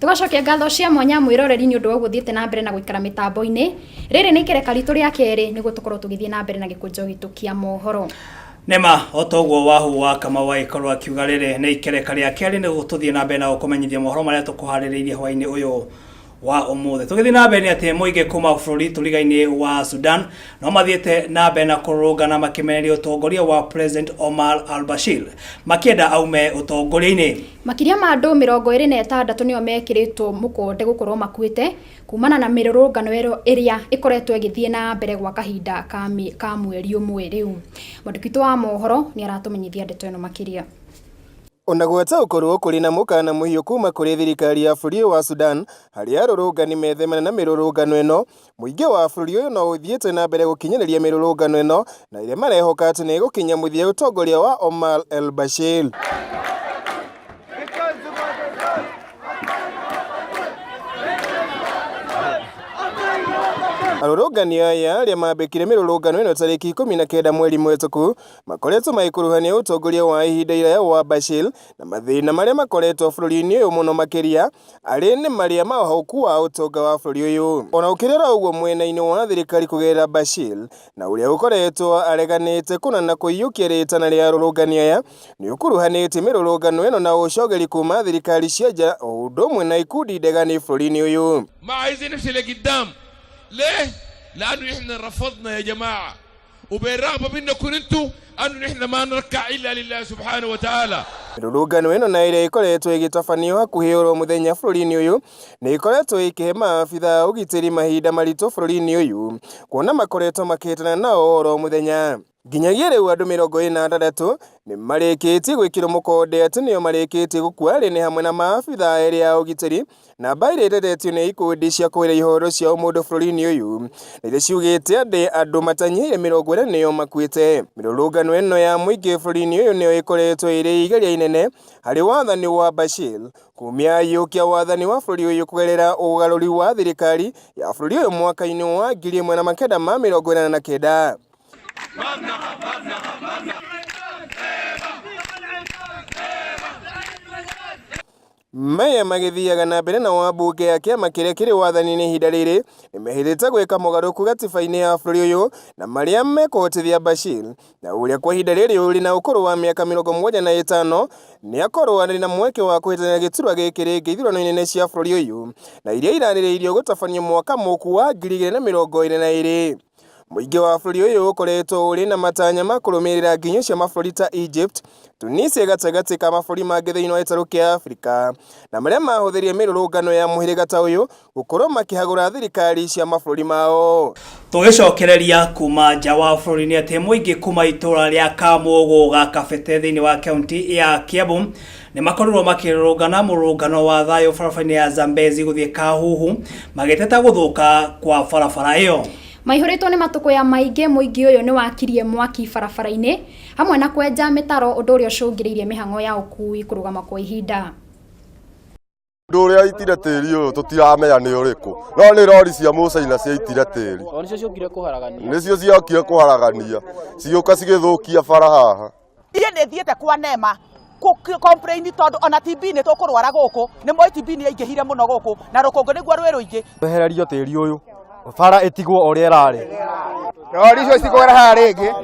Tũgacokia ngatho cia mwanya mwĩroreri nĩ ũndũ wa ũguo ũthiĩte na mbere na gũikara mĩtambo-inĩ. Rĩrĩ nĩ ikereka ritũ rĩa kerĩ nĩguo tũkorwo tũgĩthiĩ na mbere na gĩkũnjo gitũ kĩa mohoro. Nĩma o ta ũguo Wahu wa Kamau agĩkorwo akiuga rĩrĩ nĩ ikereka rĩa kerĩ nĩguo tũthiĩ na mbere na gũkũmenyithia mohoro marĩa tũkũharĩrĩirie hwainĩ ũyũ wa ũmũthĩ. Tũgĩthiĩ na mbere nĩ atĩ mũingĩ kuma bũrũri tũrigainĩ wa Sudan no mathiĩte na mbere na kũrũrũngana makĩmeneria ũtongoria wa President Omar al-Bashir makĩenda aume ũtongoria-inĩ. Makĩria ma andũ 26 nĩo mekĩrĩtwo mũkonde gũkorwo makuĩte kumana na mĩrũrũngano ĩrĩa ĩkoretwo ĩgĩthiĩ na mbere gwa kahinda ka mweri ũmwe rĩu. Mwandĩki witũ wa mohoro nĩ aratũmenyithia ndeto ĩno makĩria. Ona gwata gũkorwo kũrĩ na mũkana mũhiũ kuma kũrĩ thirikari ya bũrũri ũyũ wa Sudan harĩa arũrũngani methemana na mĩrũrũngano ĩno, mũingĩ wa bũrũri ũyũ no ũthiĩte na mbere gũkinyanĩria mĩrũrũngano ĩno na ĩrĩa marehoka atĩ nĩ ĩgũkinya mũthia ũtongoria wa Omar el-Bashir. Arũrũngani aya arĩa mambĩkire mĩrũrũngano ĩno tarĩki 19 mweri mũhĩtũku makoretwo magĩkuruhania ũtongoria wa ihinda iraya wa Bashir na mathĩna marĩa makoretwo bũrũri-inĩ ũyũ mũno makĩria arĩ nĩ marĩa ma ũhaũku wa ũtonga wa bũrũri ũyũ. Ona gũkĩrĩ oro ũguo mwena-inĩ wa thirikari kũgerera Bashir na ũrĩa ũkoretwo areganĩte kũna na kũiyũkia rĩtana rĩa arũrũngani aya nĩ ũkuruhanĩtie mĩrũrũngano ĩno na ũcogeri kuma thirikari cia nja o ũndũ ũmwe na ikundi ndegani bũrũri-inĩ ũyũ. ما عايزين نمشي لقدام ليه؟ لانه احنا رفضنا يا جماعه وبالرغبه منكم انتم انه نحن ما نركع الا لله سبحانه وتعالى. Mĩrũrũngano ĩno na ĩrĩa ĩkoretwo ĩgĩtabanio hakuhĩ oro mũthenya bũrũri-inĩ ũyũ nĩ ĩkoretwo ĩkĩhe maabitha a ũgitĩri mahinda maritũ bũrũri-inĩ ũyũ kuona makoretwo makĩhĩtana nao oro mũthenya. Nginyagia rĩu andũ 46 nĩ marĩkĩtie gwĩkĩrwo mũkonde atĩ nĩo marĩkĩtie gũkua arĩ nĩ hamwe na maabitha erĩ a ũgitĩri namba ĩrĩa ĩtetetio nĩ ikundi cia kũrũĩrĩra ihooto cia ũmũndũ bũrũri-inĩ ũyũ na iria ciugĩte atĩ andũ matanyihĩire 40 nĩo makuĩte. Mĩrũrũngano ĩno ya mũingĩ bũrũri-inĩ ũyũ nĩyo ĩkoretwo ĩrĩ igeria inene harĩ wathani wa Bashir kumia aiyũkia wathani wa bũrũri ũyũ kũgerera ũgarũri wa thirikari ya bũrũri ũyũ mwaka-inĩ wa 1989. Maya magĩthiaga na mbere na wambunge ya kĩama kĩrĩa kĩrĩ wathani-inĩ ihinda rĩrĩ nĩmehĩtĩte gwĩka mogarũrũku gatiba-inĩ ya bũrũri ũyũ na marĩa mekũhotithia Bashir na ũrĩa kwa ihinda rĩrĩ ũrĩ na ũkũrũ wa mĩaka 75 nĩ akorwo arĩ na mweke wa kũhĩtania gĩturwa gĩkĩ rĩngĩ ithurano nene cia bũrũri ũyũ na iria irarĩrĩirio gũtabanio mwaka mũku wa 2022. Mũingĩ wa bũrũri ũyũ ũkoretwo ũrĩ na matanya ma kũrũmĩrĩra nginyo cia mabũrũri ta Egypt, Tunisia gatagatĩ ka mabũrũri mangĩ thĩinĩ wa gĩtarũ kĩa Afrika na marĩa mahũthĩrire mĩrũrũngano ya mũhĩrĩga ta ũyũ gũkorwo makĩhagũra thirikari cia mabũrũri mao. Tũgĩcokereria kuma nja wa bũrũri nĩ atĩ mũingĩ kuma itũra rĩa Kamũgũ ga Kabete thĩinĩ wa kaunti ya Kiambu nĩ makorirwo makĩrũrũngana mũrũrũngano wa thayũ barabara-inĩ ya Zambezi gũthiĩ Kahuhu magĩteta gũthũka kwa barabara ĩyo. Maihũrĩtwo nĩ matũkũya maingĩ mũingĩ ũyũ nĩ wakirie mwaki barabara-inĩ hamwe na kwenja mĩtaro ũndũ ũrĩa ũcũngĩrĩirie mĩhang'o ya ũkui kũrũgama kwa ihinda. Ũndũ ũrĩa aitire tĩri ũyũ tũtiramenya nĩ ũrĩkũ no nĩ rori cia mũcaina ciaitire tĩri. Nĩcio ciokire kũharagania. Nĩcio ciokire kũharagania cigĩũka cigĩthũkia bara haha. Niĩ nĩ thiĩte kwa Nema complain tondũ ona TB nĩ tũkũrwara gũkũ nĩ moĩ TB nĩ yaingĩhire mũno gũkũ na rũkũngũ nĩguo rwĩ rũingĩ. Twehererio tĩri ũyũ bara ĩtigwo ũrĩa ĩrarĩ. Rori icio citikũgera haha rĩngĩ,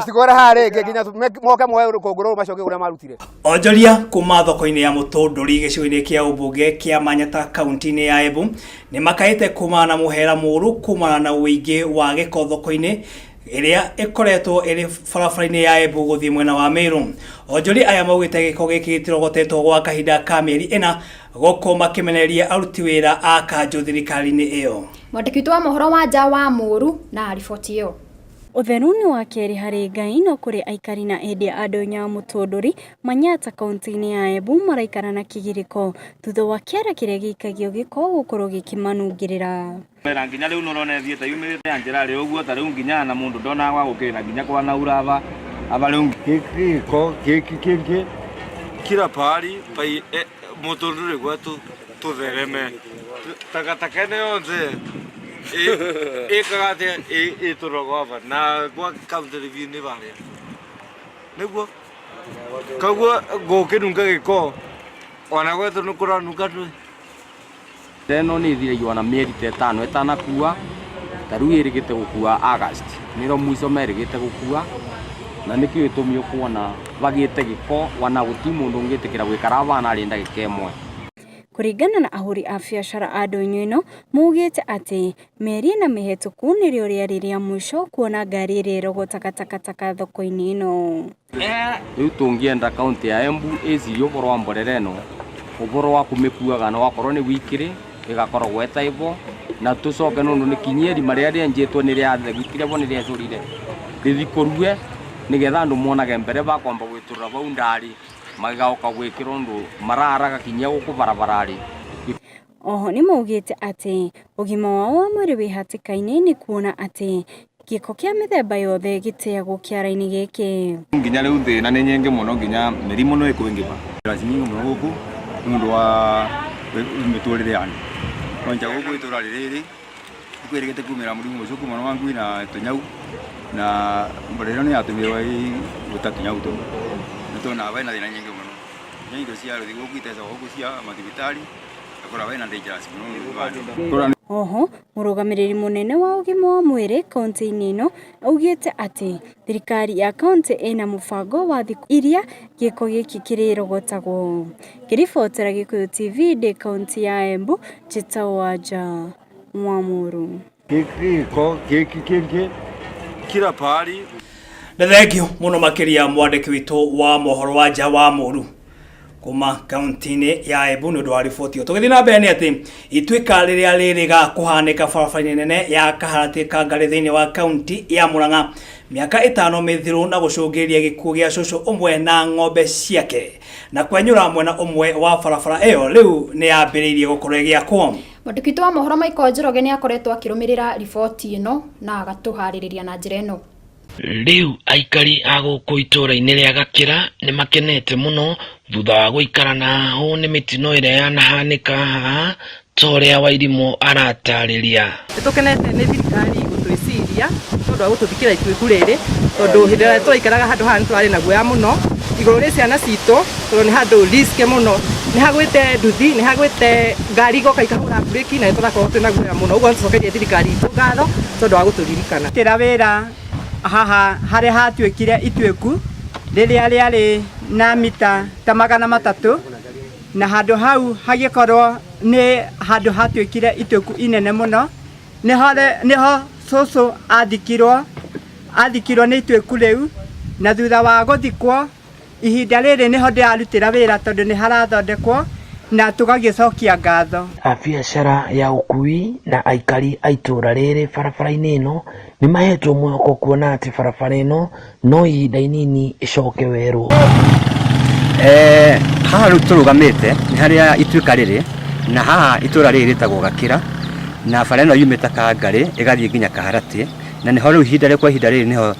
citikũgera haha rĩngĩ nginya moke moe rũkũngũ rũrũ macoke kũrĩa marutire. Onjoria kuma thoko-inĩ ya Mũtũndũri gĩcigo-inĩ kĩa ũmbunge kĩa Manyata kaunti-inĩ ya Embu nĩ makaĩte kumana na mũhera mũru kumana na ũingĩ wa gĩko thoko-inĩ ĩrĩa ĩkoretwo ĩrĩ barabara-inĩ ya Embu gũthiĩ mwena wa Meru. Onjoria aya maugĩte gĩko gĩkĩ gĩtirogotetwo gwa kahinda ka mĩeri ĩna gũkũ makĩmenereria aruti wĩra a kanjũ thirikari-inĩ ĩyo. Mwandĩki witũ wa mohoro wa nja wa Mũru na riboti ĩyo. Ũtheru nĩ wa kerĩ harĩ Ngai no kũrĩ aikari na endia a ndũnyũ ya Mũtũndũri Manyata kaunti-inĩ ya Embu maraikara na kĩgirĩko thutha wa kĩara kĩrĩa gĩikagio gĩko gũkorwo gĩkĩmanungĩrĩra. Na nginya rĩu nĩũrona ĩthiĩte yumĩrĩte ya njĩra rĩ ũguo ta rĩu nginya na mũndũ ndonaga gwa gũkĩrĩra nginya kwa naura aba aba rĩu gĩko gĩkĩ kĩngĩ kila pahali pai Mũtũndũri gwetu tũthereme takataka ĩno yonthe ĩkaga atĩa ĩtũrogo aba na gwa county review-inĩ barĩa nĩguo koguo gũkĩnunga gĩko ona gwetũ nĩ kũranunga ndũĩ. Ĩno nĩ ĩthiragia ona mĩeri ta ĩtano ĩtanakua, ta rĩu ĩrĩgĩte gũkua August, nĩro mũico merĩgĩte gũkua, na nĩkĩo gĩtũmi ũkuona bagĩte gĩko ona gũti mũndũ ũngĩtĩkĩra gũikara haha arĩ ndagĩka ĩmwe. Kũringana na ahũri a biacara a ndũnyũ ĩno maugĩte atĩ mĩeri ĩna mĩhetũku nĩrĩo rĩarĩ rĩa mũico kuona ngari ĩrĩa ĩrogotaga takataka thoko-inĩ ĩno. Rĩu tũngĩenda kaunti ya Embu ĩcirie ũhoro wa mborera ĩno, ũhoro wa kũmĩkuaga na wakorwo nĩ wikĩrĩ ĩgakoragwo ĩta ivo, na tũcoke nũndũ nĩ kinyia irima rĩrĩa rĩenjĩtwo nĩ rĩathegutire bo nĩ rĩecũrire rĩthikũrue nĩgetha andũ monage mbere bakwamba gwĩtũrĩra bau ndarĩ magĩgoka gwĩkĩra ũndũ mararaga kinyia gũkũ barabararĩ. Oho nĩ maugĩte atĩ ũgima wao wa mwĩrĩ wĩ hatĩka-inĩ nĩ kuona atĩ gĩko kĩa mĩthemba yothe gĩteagwo kĩara-inĩ gĩkĩ. Nginya rĩu thĩna nĩ nyingĩ mũno nginya mĩrimũ no ĩkũingĩha. Iraci nyingĩ mũno gũkũ nĩ ũndũ wa mĩtũrĩre ya andũ. Kwanja gũkũ itũra rĩrĩ kwĩrĩgĩte kumĩra mũrimũ ũcio kumana wa ngui na tũnyau na mborera ĩno nĩ yatũmirwo gũta tũnyau tũu. Nĩ tuonaga bena thĩna nyingĩ mũno. Nginya indo cia rũthi gũkũ itecagwo gũkũ cia mathibitarĩ ũgakora bena dangerous mũno. Oho mũrũgamĩrĩri mũnene wa ũgima wa mwĩrĩ kaunti-inĩ ĩno augĩte atĩ thirikari ya kaunti ĩna mũbango wa thikũ iria gĩko gĩkĩ kĩrĩrogotagwo. Ngĩribotera Gĩkũyũ TV ndĩ kaunti ya Embu, njĩtagwo Wanja Mwamũru. Gĩko gĩkĩ kĩngĩ kila pahali. Nĩ thengio mũno makĩria mwandĩki witũ wa mohoro wa nja wa mũru kuma kaunti-inĩ ya Embu nĩ ũndũ wa riboti ĩyo. Tũgĩthiĩ na mbere nĩ atĩ ituĩka rĩrĩa rĩrĩga kũhanĩka barabara-inĩ nene ya Kaharatĩ Kangarĩ thĩinĩ wa kaunti ya Murang'a mĩaka ĩtano mĩthiru na gũcũngĩrĩria gĩkuũ gĩa cũcũ ũmwe na ng'ombe ciake na kwenyũra mwena ũmwe wa barabara ĩyo rĩu nĩ yambĩrĩirie gũkorwo ĩgĩakwo. Mwandĩki witũ wa mohoro Michael Njoroge nĩ akoretwo akĩrũmĩrĩra riboti ĩno na agatũharĩrĩria na njĩra ĩno. Rĩu aikari a gũkũ itũũra-inĩ rĩa Gakĩra nĩ makenete mũno thutha wa gũikara na hahũ nĩ mĩtino ĩrĩa yanahanĩka haha ta ũrĩa Wairimũ aratarĩria. Nĩ tũkenete nĩ thirikari gũtwĩciria tondũ wa gũtũthikĩra ituĩku rĩrĩ tondũ hĩndĩ ĩrĩa tũraikaraga handũ haha nĩ tũrarĩ na guoya mũno igũrũ rĩ ciana citũ tondũ nĩ handũ risk mũno nĩ hagwĩte nduthi nĩ hagwĩte ngari igoka ikahũra mburĩki na nĩ tũrakorwo twĩna guoya mũno ũguo nĩ tũcokerie thirikari itũ ngatho tondũ wa gũtũririkana. Ndĩra wĩra haha harĩa hatuĩkire ituĩku rĩrĩa rĩarĩ na mita ta 300 na handũ hau hagĩkorwo nĩ handũ hatuĩkire ituĩku inene mũno nĩho cũcũ athikirwo athikirwo nĩ ituĩku rĩu na thutha wa gũthikwo ihinda rĩrĩ nĩho ndĩrarutĩra wĩra tondũ nĩ harathondekwo na tũgagĩcokia ngatho. A biacara ya ũkui na aikari a itũũra rĩrĩ barabara-inĩ ĩno nĩ mahetwo mwĩhoko kuona atĩ barabara ĩno no ihinda inini ĩcoke werũ. Haha rĩu tũrũgamĩte nĩ harĩa ituĩka rĩrĩ na haha itũra rĩrĩ rĩtagwo Gakĩra na bara ĩno yumĩte Kangarĩ ĩgathiĩ nginya Kaharatĩ na nĩho rĩu ihinda kwa ihinda rĩrĩ nĩho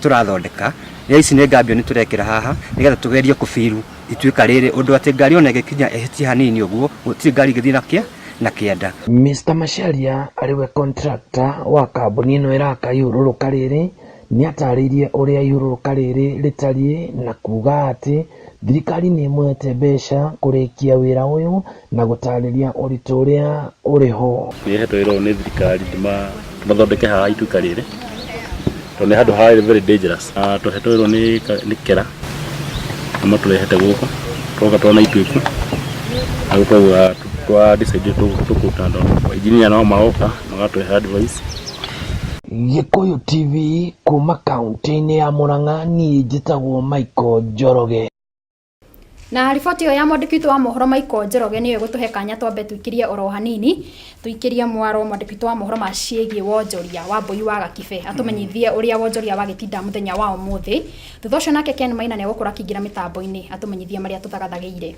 tũrathondeka. Rĩu ici nĩ ngambio nĩ tũrekĩra haha nĩgetha tũgerie kũbiru ituĩka rĩrĩ ũndũ atĩ ngari ona ĩngĩkinya ĩhĩtie hanini ũguo gũtirĩ ngari ĩngĩthiĩ na kĩanda. Mr Macharia arĩ we contractor wa kambuni ĩno ĩraka ihũrũrũka rĩrĩ nĩatarĩirie ũrĩa ihũrũrũka rĩrĩ rĩtariĩ na kuga atĩ thirikari nĩ ĩmũhete mbeca kũrĩkia wĩra ũyũ na gũtarĩria ũritũ ũrĩa ũrĩ ho. Nĩ hetwo wĩra ũyũ nĩ thirikari tũmathondeke haha ituĩka rĩrĩ tondũ nĩ handũ harĩ very dangerous. Tũhetwo wĩra nĩ KERA na matũrehete gũkũ twoka twona ituĩku na rĩu twauga twa decide tũkũruta engineer no maroka magatũhe advice. Gĩkũyũ TV kuma kaunti-inĩ ya Murang'a niĩ njĩtagwo Michael Njoroge. Na riboti ĩyo ya mwandĩki witũ wa mohoro Michael Njoroge nĩyo ĩgũtũhe kanya twambe tũikĩrie oro hanini tũikĩrie mwaro mwandĩki witũ wa mohoro ma ciĩgiĩ wonjoria wa Mbũi wa Gakibe atũmenyithie ũrĩa wonjoria wagĩtinda mũthenya wa ũmũthĩ. Thutha ũcio nake Ken Maina nĩ egũkorwo akĩingĩra mĩtambo-inĩ atũmenyithie marĩa tũthagathagĩire.